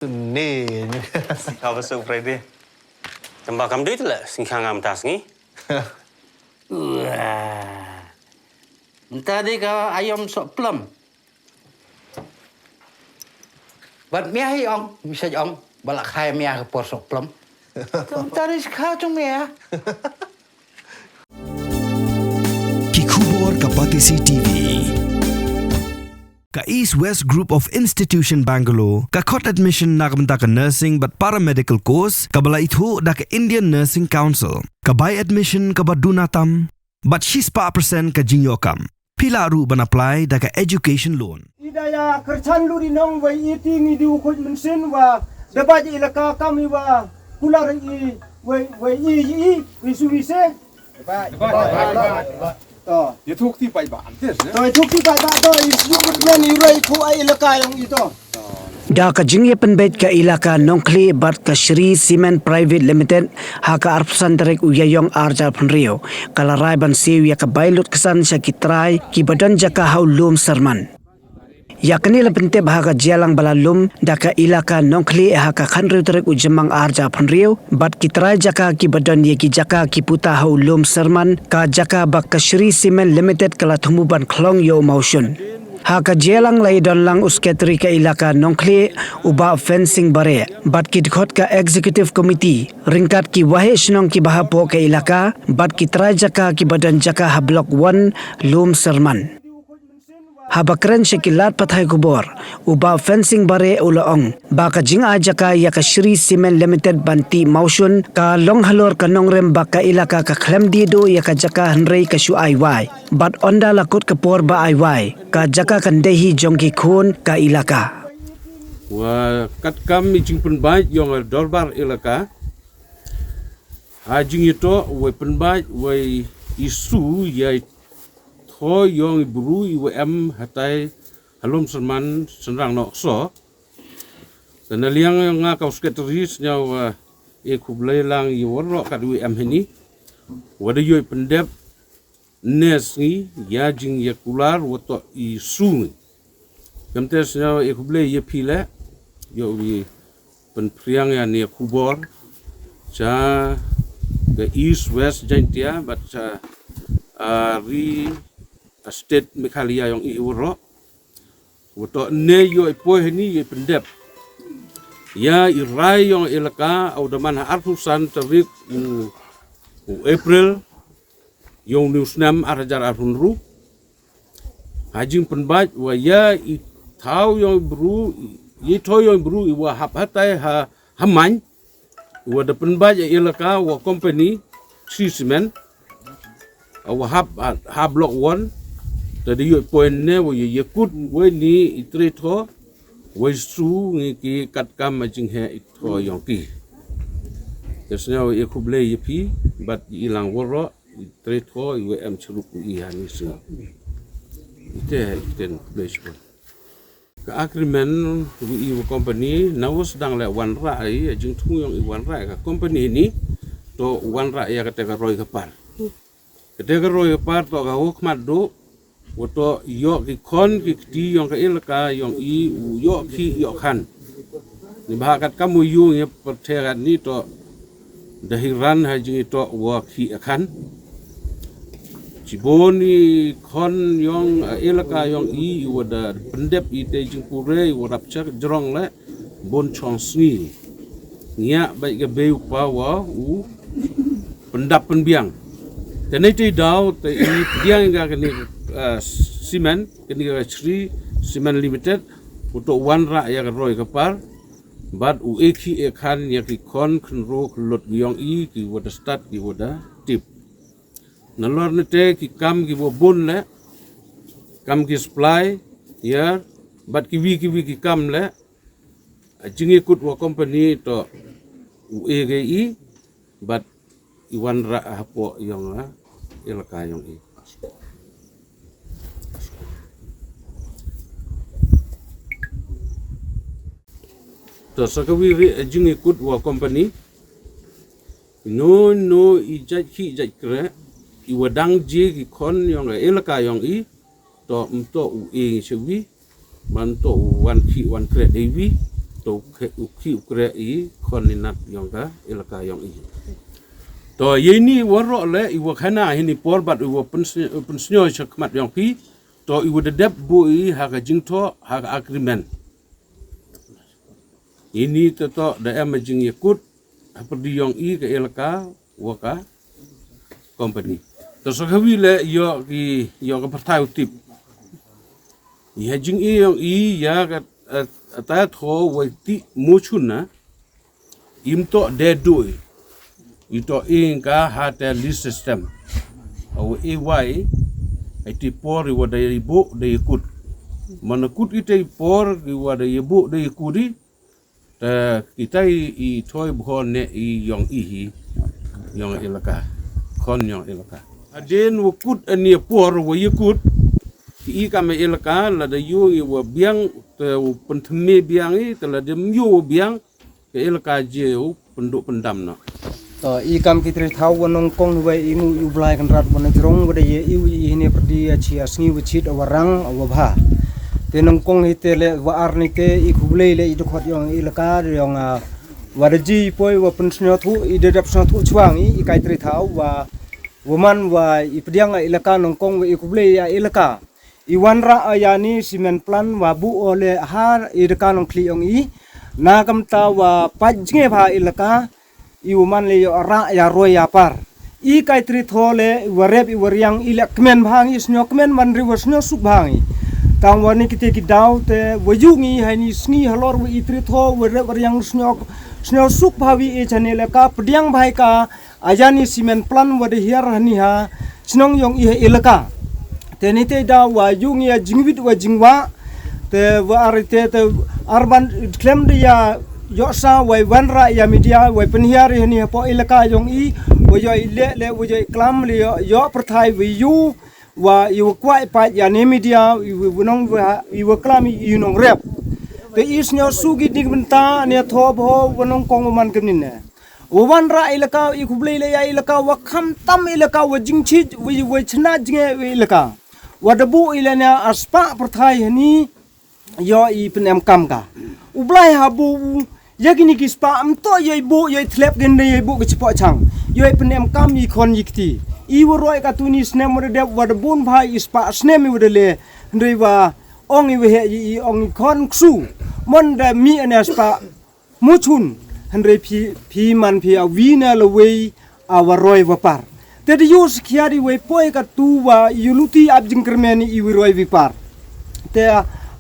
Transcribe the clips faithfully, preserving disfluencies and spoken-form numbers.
Ni. Ka ba su Friday. Tamba kam dei le sing khang am tas ngi. Wah. Nta dei ka ayom sok plem. Bat mia hi ong, bisa ong, balak khai mia ka por sok plem. Kam taris kha chung mia. Ki khubor ka Batesi T V. Ka East West Group of Institution Bangalore, ka khot admission na ka bynta ka nursing bad paramedical course, ka ba la ithuh da ka Indian Nursing Council. Ka bai admission ka ba duna tam, bad shispah percent ka jingyoh kam. Phi lah ruh ban apply da ka education loan. I da ya kyrchan lu ri nong wei i ti ngi di u khuid mynsin wa da ba ji ilaka kam i wa kular i wei, wei i, i, wei su wei se. To. Ya thuk ti bai ba, antes, ya? To, ya thuk ti bai ba, to, i su men i roi khu ai ilaka yong i to. Da ka jingïapynbeit ka ilaka Nongkhlieh bad ka Shree Cement Private Limited, ha ka arphew san tarik u Ïaïong ar hajar phew hynriew, ka la rai ban siew ïa ka bai lut ksan sha ki trai ki ba don jaka ha u Lum Serman. Ïa kane la pyntip ha ka jingïalang ba la lum da ka ilaka Nongkhlieh ha ka khathynriew tarik u Jymmang ar hajar phew hynriew, bad ki trai jaka ki ba don ïa ki jaka ki puta ha u Lum Serman, ka jaka ba ka Shree Cement Limited ka la thmu ban khlong ïa u mawshun. Ha ka jingïalang la ïadon lang u Secretary ka ilaka Nongkhlieh, u Bah Fensing Bareh, bad ki dkhot ka Executive Committee, ryngkat ki waheh shnong ki ba hapoh ka ilaka, bad ki trai jaka ki ba don jaka ha Block One, Lum Serman. Haba kren sha ki lad pathai khubor, u Bah Fensing Bareh u la ong ba ka jingai jaka ïa ka Shree Cement Limited ban tih mawshun ka long halor ka nongrim ba ka ilaka ka khlem dih duh ïa ka jaka hynrei ka shu ai wai. Bad ynda la kut ka por ba ai wai, ka jaka kan dei hi jong ki khun ka ilaka. Wa katkam i jingpynbeit yong ka dorbar ilaka, ha jingïatoh wei pynbeit wei i su ïa i thoh yong i bru i wa em hatai ha Lum Serman shynrang noh so. Te na liang yong nga kam u Secretary sñiaw wa e khublei lang i waroh kat i wa em heini, wa da ïoh i pyndep ne sngi ïa jingïakular wa toh i su ngi. Kamte sñiaw e khublei ïa phi le, ïoh i pynphriang ïa ne khubor cha ka East West Jaintia bad cha, ah, ri, ah, State Meghalaya yong i waroh. Wa toh ne ïoh i poi heini ïoh i pyndep ïa i rai yong i ilaka, u da man ha arphew san tarik u, u April yong u snem ar hajar arphew hynriew. Ha jingpynbeit wa ïa i thoh yong i bru, i thoh yong i bru i wa hap hatai ha, ha main, wa da pynbeit ïa i ilaka wa company Shree Cement, wa hap ha, ha Block One, te da ïoh i poi ne wa ïa, ïa kut wei ni i trei thoh, wei su ngi ki katkam ha jingheh i thoh yong ki. Te sñiaw e khublei ïa phi bad i lang waroh, i trei thoh i wa em chirup u i ha ni sngi. Ite, ite, khublei shibun. Ka agreement u i wa company na wa sdang le wanrah i, jingthmu yong i wanrah ka company ni, toh wanrah ïa kate ka roi ka par. Kate ka roi ka par toh ka wa khmat duh, wa toh ïoh ki khon ki kti yong ka ilaka yong i u ïoh khih ïoh khan. Neibhah katkam u ïoh ngi pyrthei kat ni toh da hi ran ha jingïatoh wa khih khan. Chibun i khon yong, eh, ilaka yong i, i wa da pyndep i te jingpure, i wa rap chak jrong le bun chong sngi. Ngiah bad ka bei u pa wa u pyndap pynbiang. Te nei te daw te i pdiang ka kani, eh, cement, kani ka Shree Cement Limited, u toh wanrah ïa ka roi ka par, bad u e khih e khan ïa ki khon khynroo khyllood yong i ki wa da stad ki wa da tip. Nalor nete ki kam ki wa bun le, kam ki supply, ïa, bad ki wi ki wi ki kam le, jingïakut wa company toh u e ka i, bad i wanrah hapoh yong, ah, ilaka yong i. Toh sa ka wi ri, eh, jingïakut wa company. No, no, i jait khih jait kreh, i wa dang jia ki khon yong, eh, ilaka yong i, toh ym toh u e ngi cha wi, man toh u wan khih wan kreh dei wi. To u khe-, u khih u kreh i khon i nat yong ka elaka yong i. To yeini waroh le i wa khana heini por bad i wa pynsnyo-, pynsnyo cha khmat yong phi. To i wa da dep buh i ha ka jingthoh, ha ka agreement. Ini to to da em a jingyakut hapyrdi yong i ka elaka wa ka company. To sa khawi le yoh ki, yoh ka pyrthai u tip. I ha jing i yong i ya ka, eh, ata tho wa ti muchun na. Im to de dui. I to ing ka ha te list system. Awa i wai, ai ti por i wa da i buh da i kut. Mana kut i te i por i wa da i buh da i kut i. Ta kita i, i thoi bho ne i yong i hi, yong elaka. Khon yong elaka. Aden wa kut ani por wa i kut. Ki i kam elaka, lada yoh i wa biang, te u pynthymme biang i, te lada m yoh wa biang, ka elaka je u pynduh pyndam na. To, i kam ki tre thaw wa nongkong wa i mu i u Blai Kynrad wa na jrong wa da ye i u i hine pyrdi a chi a sngi wa chit a wa rang a wa bha. Te nongkong hi te le wa ar ni te i khublei le i dkhot yong i elaka yong a wa da ji poi wa pynsnyo thu i da dap snyo thu chwang i, i kai tre thaw wa, wa man wa i pdiang a elaka nongkong wa i khublei a elaka. I wanrah a yani cement plant wa buh o le ha i daka nongkhlieh yong i. Na kamta wa pait jnge bha i laka, i u man le yoh rah ya roi ya par. I kai tri tho le, i wa rep, i wa riang, i le kmen bha ngi, snyo kmen man ri wa snyo suk bha ngi. Tang wa ni kite ki daw te, wa yu ngi hai ni sngi halor wa i tri tho, wa rep wa riang snyo, snyo suk bha wi i chane laka, pdiang bha i ka, a yani cement plant wa da hiar hani ha chnong yong i ha elaka. Te ni te da wa yu ngi ya jingwit wa jingwa. Te wa ar te te arban klem de ya yoh sa wa wanrah ya media wa pynhiar hani ha po elaka yong i, wa yoh i le le wa yoh i klam le yoh, yoh pyrthai wa yu wa i wa kwah i pait ya ni media i wa nong wa, i wa klam i nong rep. Te i snyo sugi dik bynta ni tho bho wa nongkong wa man kemni ne. Wa wanrah elaka, i khublei le ya elaka, wa khamtam elaka, wa jingchit, wa, wa chna jnge wa elaka. Wa da buh i le na a spah pyrthai hani, yoh i pynemkam ka. U Blai ha buh u, ya kini ki spah, am to yoh i buh, yoh i thlep gen de, yoh i buh ki chipoh chang. Yoh i pynemkam i khon i kti. I wa roi ka tuni snem wa da dep, wa da bun bha i spah snem i wa da le. Hynrei wa ong i wa he i, i ong i khon ksu. Mon da mi ane spah muchun, hynrei phi, phi man phi a wi na la wei a wa roi wa par. Te di yu skhiat i wei poi ka tu wa yu luti ap jingkyrmen i wi roi wi par. Te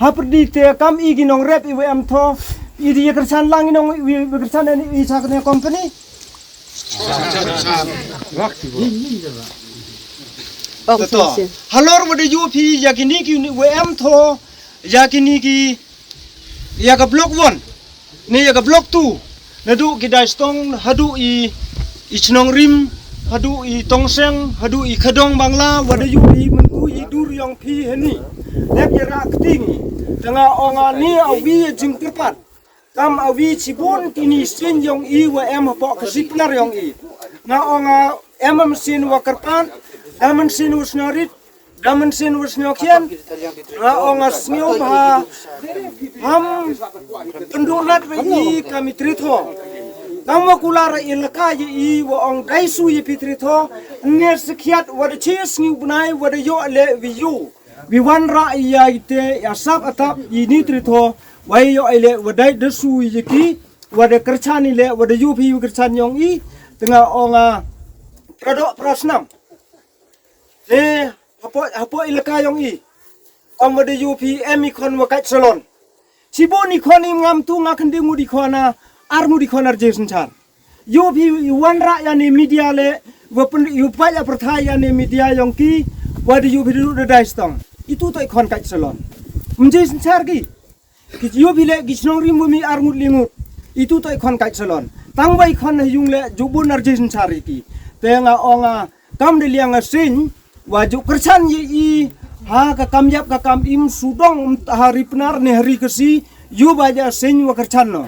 hapyrdi te kam i ki nong rep i wa em tho, i di ya kyrchan lang i nong i wi, wi kyrchan i, i sa ka company. Te to. Halor wa di yu phi ya kini ki ni wa em tho, ya kini ki ya ka block one. Ni ya ka block two, naduh ki Daistong, haduh i, i Chnongrim, haduh i Tongseng, haduh i Khadong Bangla, wa da yu i myntu i dur yong phi hani. Dep ya ra kting i. Te nga ong a ni a wi ya jingkyrpad. Kam a wi chibun kini sin yong i wa em hapoh ka sipnar yong i. Nga ong a em am sin wa kyrpad, dam am sin wa snyorit, dam am sin wa snyokhian, nga ong a sngew bha, ham, pyndunat wa i kami tri tho. Kam wa kular i laka ya i wa ong dai su ya phi tri tho, ne skhiat wa da chi sngew bnai wa da yoh le wi yu. Wi wanrah ya i te, ya sap atap i ni tri tho, wa yoh i le wa dai da su ya ki, wa da kyrchan i le, wa da yu phi wa kyrchan yong i, te nga ong a, pra doh pra snam. Te, hapoh, hapoh i laka yong i. Ong wa da yu phi em i khon wa kait salon. Chibun i khon i ngam tu nga khyndai ngut i khon a, ar ngut i khon ar je synchar. Yu phi i wanrah ya ni media le, wa pyn yu pait ya pyrthai ya ni media yong ki, wa da yu phi du da Daistong. Itu to i khon kait salon. Mje synchar ki. Ki yu phi le ki Chnongrim wa mi ar ngut li ngut. Itu to i khon kait salon. Tang wa i khon ha yung le jubun ar je synchar ki. Te nga ong a kam de liang a sin wa ju kyrchan ya i ha ka kam yap ka kam im sudong ha ri Pnar ne ha ri Khasi yu ba ya sin wa kyrchan no.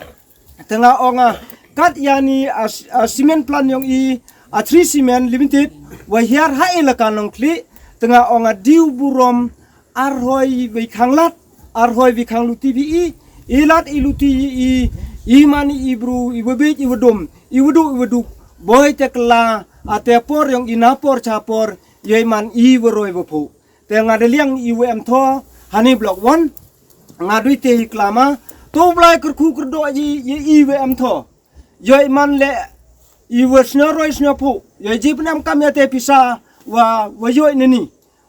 Te nga ong a kat ya ni a, a cement plant yong i a Three Cement Limited wa hiar ha i laka Nongkhlieh. Te nga ong a diu burom arhoi wi khang lat, arhoi wi khang luti wi i, I lad i luti i, i man i bru, i wa bit, i wa dum, i wa du, i wa duk. Boi te kla, a te por yong i na por cha por, yei man i wa roi wa phu. Te nga da liang i wa em tho, hani block one, nga dui te i klama, to Blai kyrkhu kyrdoh i, i, i wa em tho. Yei man le, i wa sñiaw roi sñiaw phu, yei jip nam kam ya te pisa, wa, wa yoi nani.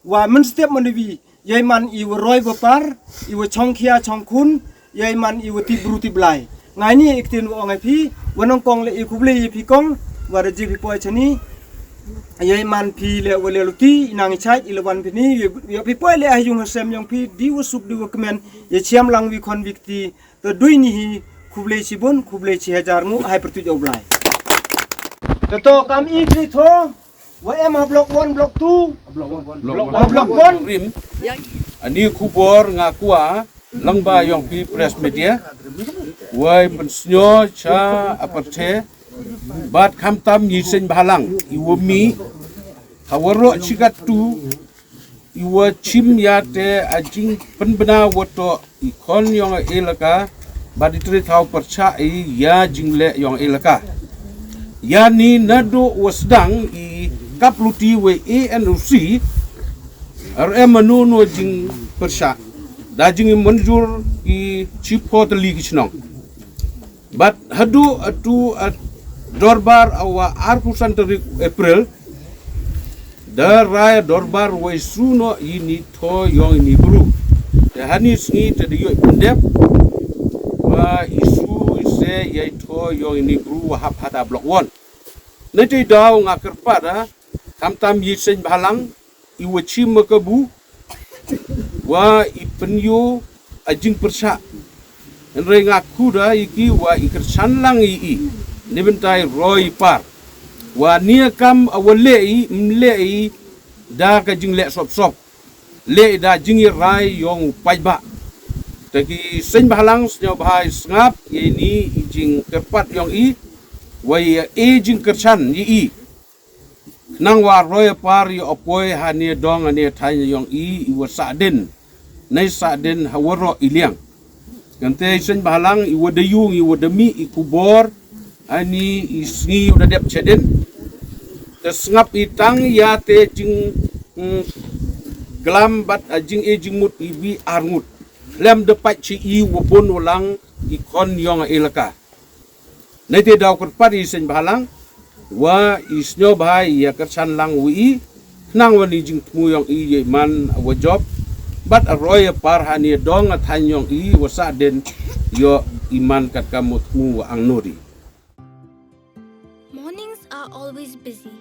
Wa mynstep mynwi, yei man i wa roi wa par, i wa chong khia chong khun, yei man i wa tip bru tip Blai. Ngai ni i ktien wa ong ai phi, wa nong kong le i khublei i phi kong, wa da ji phi poi chani. Yei man phi le wa le luti, i nang i chait, i le wan phi ni, yei, yei phi poi le ha yung ha sem yong phi, di wa suk di wa kmen, yei chiam lang wi khon wi kti, to dui ni hi, khublei chibun, khublei chi hajar ngu, hai pyrtuit u Blai. Te to kam i kri tho, wa em ha block one, block two. Block one. Block one. Rim. Ani khubor nga kwah, lang ba yong phi press media. Wei pynsñiaw cha a pyrthei. Bad khamtam i seiñ bhalang, i wa mih. Ha waroh chi kattu, i wa chim ya te a jingpynbna wa toh i khon yong a elaka, bad i tre thaw pyrchah i ya jingleh yong a elaka. Ya ni naduh wa sdang i kap luti wa A N O C, ar em anu nu jingpyrchah. Da jing i mynjur i chi pho tylli ki chnong. Bad haduh atu a dorbar a wa arphew san tarik April, da rai a dorbar wa i su noh i ni tho yong i ni bru. Te hani sngi te da yoh pyndep, wa i su i se ya i tho yong i ni bru wa hap hata block one. Nete daw nga kyrpad a, khamtam i seiñ bhalang, i wa chim ma kabu, wa i pynyoh a jingpyrchah. Hynrei nga khuda i ki wa i kyrchan lang i i. Ni bynta i roi i par. Wa ni a kam a wa leh i, ym leh i, da ka jingleh sop sop. Leh i da jing i rai yong u paidbah. Te ki seiñ bhalang sñiaw bha i sngap, i ni i jingkyrpad yong i, wa i e jingkyrchan i i. Khnang wa roi a par i opoi hani dong hani thaiñ yong i i wa sah dien. Nei sah dien ha waroh i liang. Kante i seiñ bhalang i wa da yung i wa da mih i khubor. Ani i sngi wa da dep chadien. Te sngap i tang ya te jing, mm, klam bad a jing e jingmut i wi ar ngut. Khlem da pait chi i wa bun wa lang i khon yong a elaka. Nete daw kyrpad i seiñ bhalang, wa i sñiaw bha i ya kyrchan lang wi i, khnang wa ni jingthmu yong i yei man wa jop, bad a roi a par hani dong a thaiñ yong i wa sah dien yoh i man katkam wa thmu wa ang nuri. Mornings are always busy.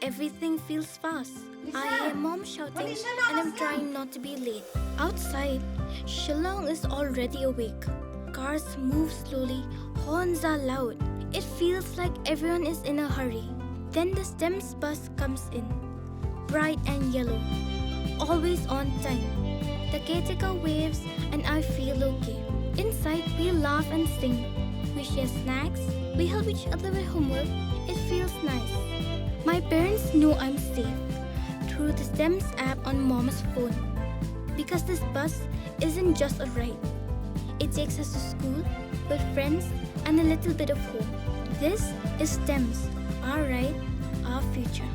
Everything feels fast. I hear mom shouting and I'm trying not to be late. Outside, Shillong is already awake. Cars move slowly, horns are loud. It feels like everyone is in a hurry. Then the STEMS bus comes in. Bright and yellow. Always on time. The caretaker waves and I feel okay. Inside, we laugh and sing. We share snacks. We help each other with homework. It feels nice. My parents know I'm safe through the STEMS app on mom's phone. Because this bus isn't just a ride. It takes us to school, with friends, and a little bit of home. This is STEMS, our ride, our future.